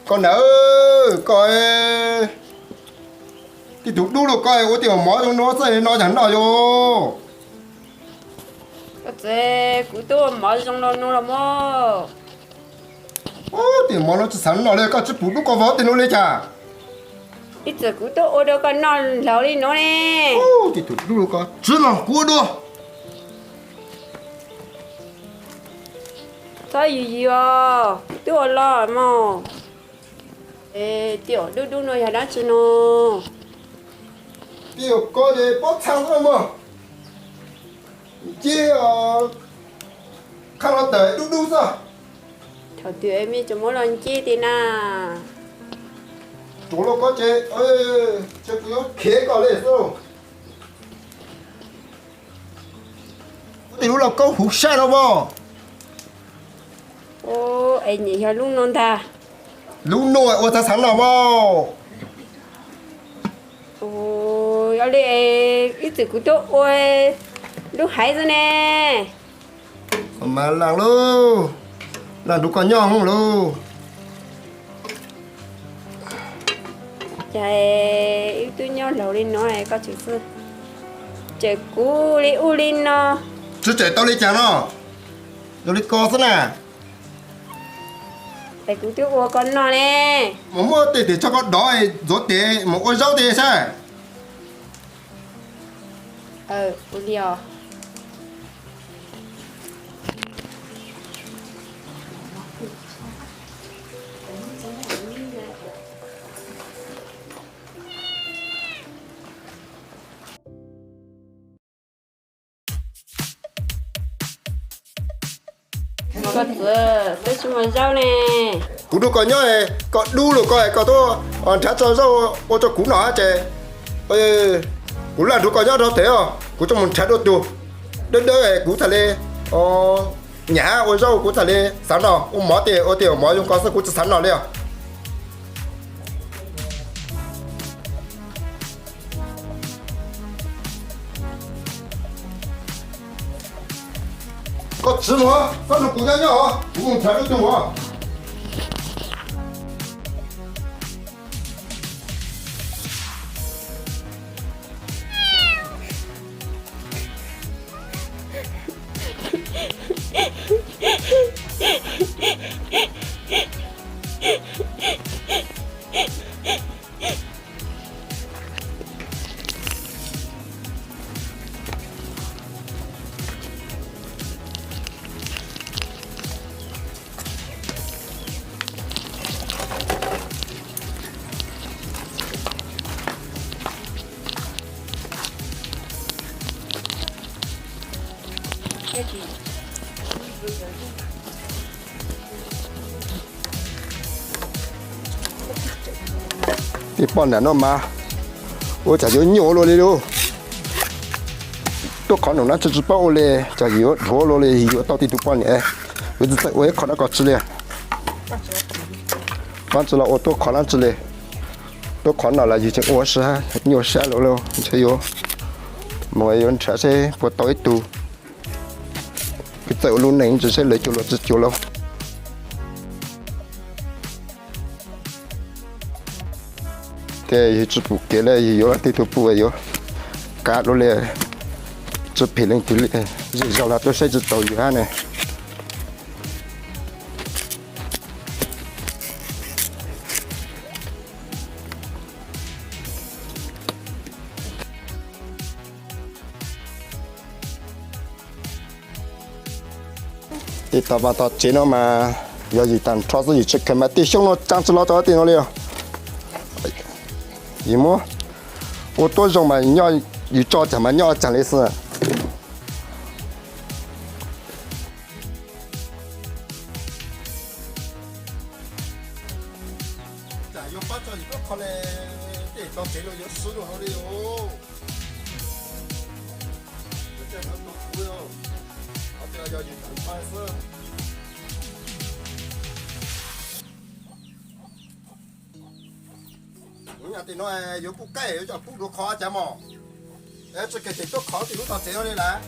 Koj na, koj, tij tug dub los koj ua tej mov zoo no xwb no cas noj yos? Koj txiv, kuv twb ua mov zoo no no los mas. Ub, tej mov no tsis xav noj li, koj tsis pum dub koj vov tej no li cas? Ib txwm kuv twb ua dua koj noj nplaum li no ne. Ub, tij tug dub los koj tsis los kuv ua dua. Txhob yws yws os, kuv twb ua los mas. Tej dub dub no yog dab tsi no? Tej koj ces pob txha xwb mog. Nce qhab los tawm dub dub xwb. Thaum twg es mej tseem muab los nce tej na? Tsuav los koj ces, ces kuv yuav khiav koj li xwb. Ua tej lub lauj kaub huv sab no as. Es nyem yog lub no ntag. Lub no ua txhav xav no as. Yog li ib txwm kuv twb ua lub haiv xwb ne. Mas lam lauj, lam nrug koj nyob lauj. Cas wb twb nyob laus li no koj tseem xwb, tsem kuv li ub li no. Tsis tsem tau li cas no, zoo li ko xwb na. Es kuv twb ua koj noj ne. Mas muab tej tes tso koj dov ntxuav tes mus ua zaub tej saib. Ua li os. Koj txiv, peb tsis muaj zaub ne. Kuv nrug koj nyob, koj dub los koj, koj tuaj nrhav tso zaub ua rau kuv noj ces kuv lam nrug koj nyob rau tes os, kuv tso mus nrhav dua tug dawb dawb kuv tham li, nyam ua zaub kuv tham li xav noj, ua mov tej ua tej mov zoo ko xwb kuv tsis xav noj li os. Koj tsis mus, koj nrug kuv nyob nyob os, kuv mus nrhav dua tug os. Tej poj niam no mas ua cas yuav nyuaj ua luaj li lauj. Tuaj qhov no na tsis tsis paub ua li, cas yuav dhuav luaj li, yuav tau tej tug poj niam. Kuv txawm txawm ua ib qho dab tsi li. Pab tsis los ua tuaj qhov dab tsi li. Tuaj qhov no los yus tseem ua sab, nyuaj sab lawm lauj, ntshe yuav mus yuav nrhav seb puas tau ib tug. Kuv txawm ua lub neej ntsis seb lawv cuag los tsis cuag lauj. Ces yus tsis pum kev li, yus yuav tej tug pum yuav kav dua li, tsis phim leej twg li, zej zog los tuaj saib tsis taus yus hab ne. Tej tog vaj tog tsev no mas yog yus tag nrho xwb, yus tsis kheev mas tej xyoob no tsaa tsis los rau tej no li os. Yus muab ua tuab zoo mas yus tso caag mas nyob caag li xwb. Cas yuav pab tso yus tuab qhov li, tej tog tsev no yuav swb dua hauv li os. Tus kuv, qhov tias yog yus tawm ntshai xwb. Lub nyab tim no yuav pub qaij, yuav coj pub dua qhov cas mog. Es tsis kev tim tuaj qhov tim lub tog tsev no li lawm.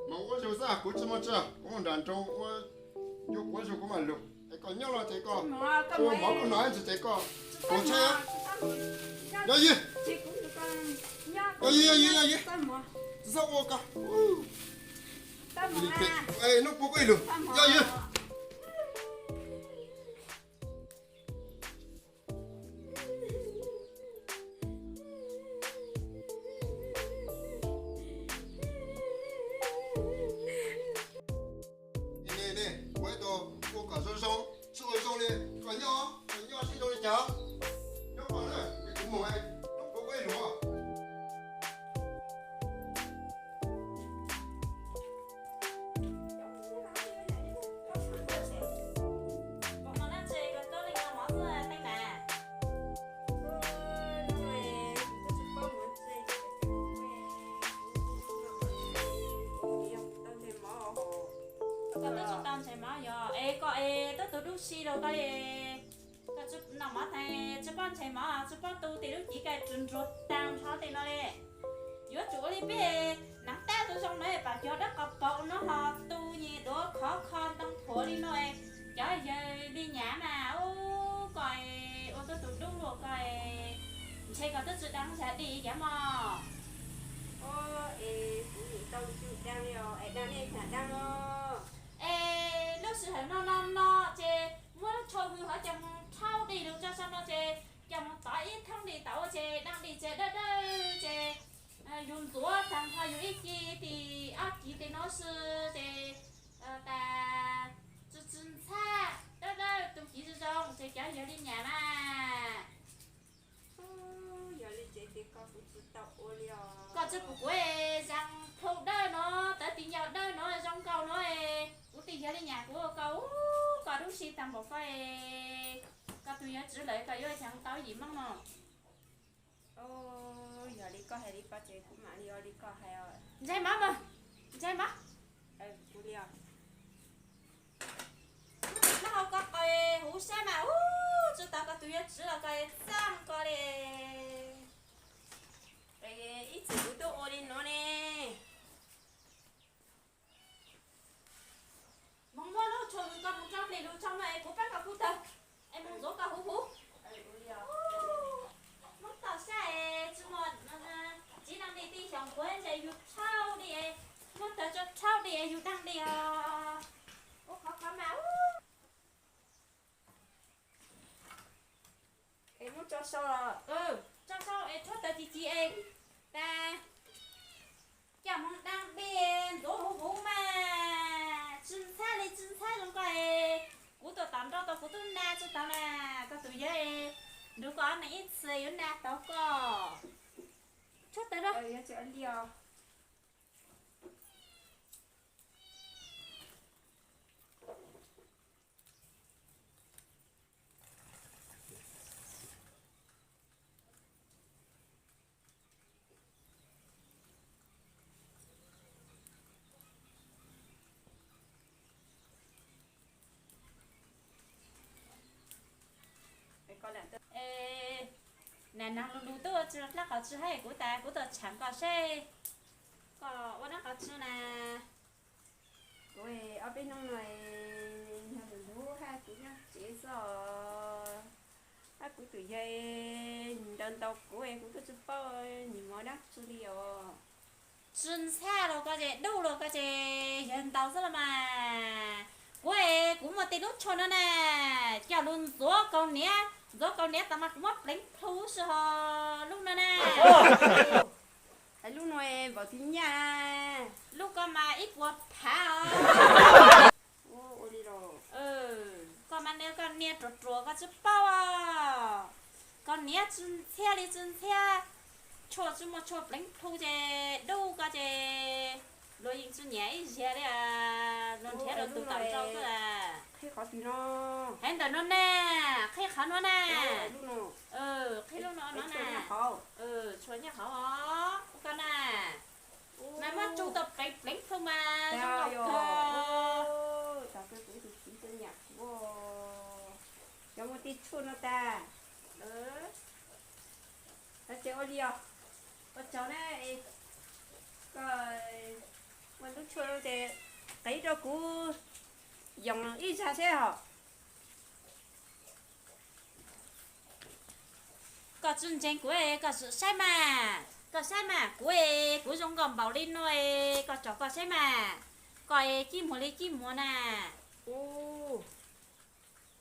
Mas ua zaug xwb, kuv tsis muaj tsi, kuv mus nram nroog ua, yuav kuv ua zaug kuv mam lug. Es koj nyob los ces koj, mov koj noj ntsis ces koj, kuv tsheb. Yog yog, yog yog yog yog, txhob ua koj. Noj puv koj ib lug, yog yog. Ne ne, kuv ua kom zoo zoo, tsis ua zoo li, koj nyob, koj nyob sib zoo li cas. Nyob koj na, es kuv mus, noj puv koj ib lug. Koj twb tsis tau ntshav mov yog es koj es twb tus dub si los koj, koj tsis noj mov tag tsis pom ntshav mov tsis pom tu tim lub cev koj tsuas nruag tag nrho tej no li. Yuav tsum ua li peb neev tab tus zoo na, pas cog dawb qos paum no ho tu nyem duav khov kho ntoo thuav li no, cov yawg li nyam mas ub koj ua tau tus dub luaj koj, ntshe koj twb tsis daj zag di cas mog. Es kuv nim tau tus daj li os, es daj nej tham daj no. Es lub sij hawm no no no ces muab lub tsho hws hov coj mus rhaub di lug tso so no ces coj mus tov ib thooj di tau ces daj di ces dawb dawb ces yus ntxuav tag nrho yus ib ci tim ob ci tej no xwb ces tas tsis tsis ntxhab dawb dawb tu ci zoo zoo ces cov yawg li nyam mas. Yog li ces tias koj kuv tsis tau ua li os. Koj tsis pum kuv zas plhu dawb no, tawv tis ncaus dawb no zoo nkaus no, kuv tis yog li nyam kuv koj, koj dub si tag npaum koj, koj tus yawg txiv lawm koj yuav cheem tau yim meej no. Yog li koj hais li ko ces kuv mam li ua li koj hais os. Ntshai mov mas, ntshai mov. Kuv li os. Noj hau koj qos huv sab mas ub, tsis tau koj tus yawg txiv los koj txaj koj li. Ib txwm kuv twb ua li no ne. Moog muab lub tsho hws koj moog rhaub dej lug tsoo no es kuv paab koj kuv tawg es moog ntxuav koj huv huv. Muab toj sab es tsis muaj txiv dlaab dlig tij xyoos kuv ntse yug rhaub dej, muab tawg tso rhaub dej yug dlaab dlig os. Ua qhov qhov mas es muab tso sau, tso sau es rhuav tawg ci ci es tas coj moog dlaab dlig ntxuav huv huv mas tsis ntxhab li tsis ntxhab zoo koj es kuv tuaj tom nrau tau kuv tub na tsis tau na. Koj tus yawg nrug koj ob neeg ib txhis yuav na tau koj. Rhuav tawg rau. Es Nas nas lug lug tub ua dlaab qhov tsw hab kuv tas kuv tuaj tshaav koj seb koj ua dlaab qhov tsw na. Kuv ob peb hnub no yog lug lug hab kuv nyob tsev xwb os. Hab kuv tus yawg ntaus ntaus kuv es kuv tuaj tsi paub nws mob dab tsi li os. Tsi ntxhab los koj ces dub los koj ces yawg ntaus xwb los mas. Kuv es kuv muaj tej lub tshuaj no na, coj lug ntxuav kaus hniav, ntxuav kaus hniav tas mas kuv muab pleev plhu si ho lub no na. Lub no npaum twg nyaj? Lub ko mas ib puas phav os. Koj mas nws koj niag ruam ruam koj tsi paub. Kaus hniav tsi ntxhiab li tsi ntxhiab, tshuaj tsi muaj tshuaj pleev plhu ces dub koj ces luag yeej tsi nyiam ib zaug li, luag nrhiav rau tus tom nrau xwb. Qhib qhov twg no? Hais ntawm no na, qhib qhov no na. Qhib lub no no na. Tshuaj nyob hauv os, koj na. Mas muab tsug tau pleev pleev plhu mas zoo nkauj kawg. Cov muaj tej tshuaj no tas. Ces ua li os, ua tsaug na, koj muaj lub tshuaj no ces qhib rau kuv yoom ib zag seb hos. Koj tsi ntseeg kuv es koj saib mas, koj saib mas kuv es kuv zoo nkauj npaum li no es koj tsom koj saib mas, koj es cib muag li cib muag na. Ua,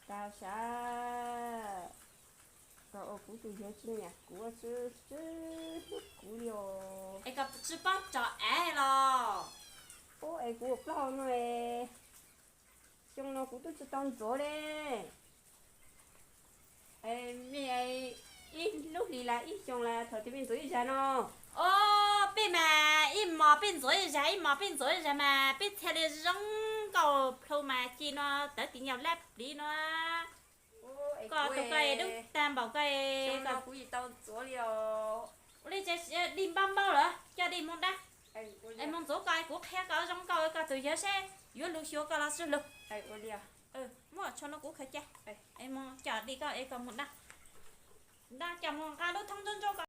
tas sav, koj ua kuv tus yawg tsi nyiam kuv, tsi hlub kuv li os. Es koj tsi paub tsom av los? Ua es kuv ua plaub hau no es, xyoo no kuv twb tsi tau ntxuav li. Mej, ib lub hlis las ib xyoos las thaum twg mej ntxuav ib zag no? Os, peb mas ib mos peb ntxuav ib zag, ib mos peb ntxuav ib zag mas peb txhia li zoo nkauj plhu mas ci no tawv tim nyuag lab pliv no. Koj tus koj es dub tag npaum koj es. Kuv tsis tau ntxuav li os. Ua li ces dig npab npaub lawm coj dig mus dab. Es mus ntxuav koj es kuv qhia koj zoo nkauj koj tus yawg seb yuav lug xyuas koj los tsi lug. Muab tshuaj no kuv khaws ca, es mus coj dig koj es koj mus dab. Dab coj mus nqa lub thoob ntsoo ntsoo koj.